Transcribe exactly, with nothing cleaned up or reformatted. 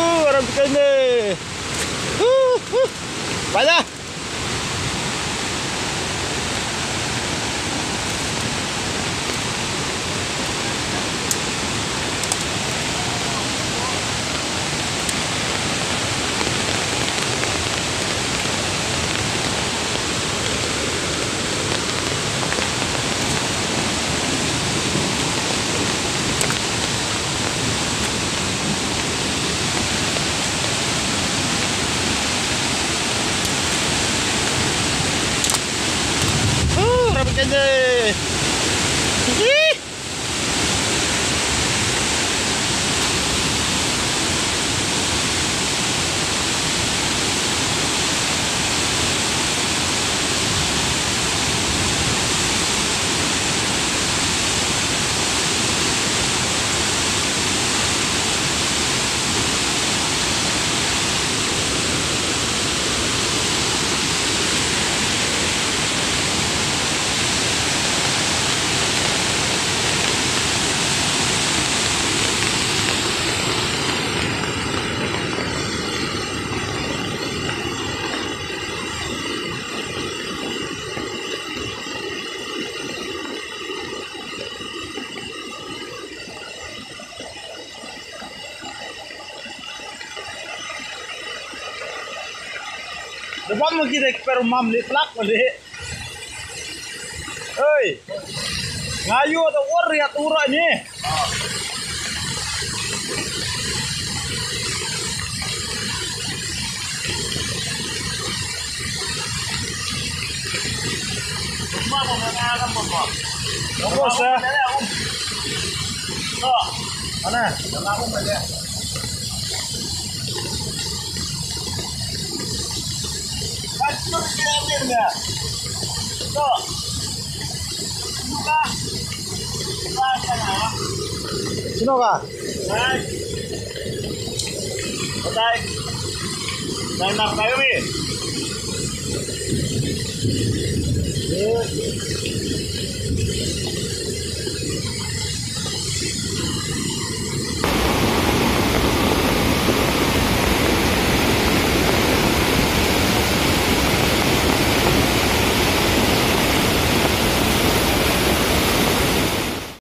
Uh, orang bikin ni. Uh, uh. Banyak. Uh, rapat kerja. Ih. Da bam ma ki da ki per mam le plak ma le. Oi. Nga yu da wor ya tura ni. Mana? Sino ka? Dai. Dai nak kayu ni.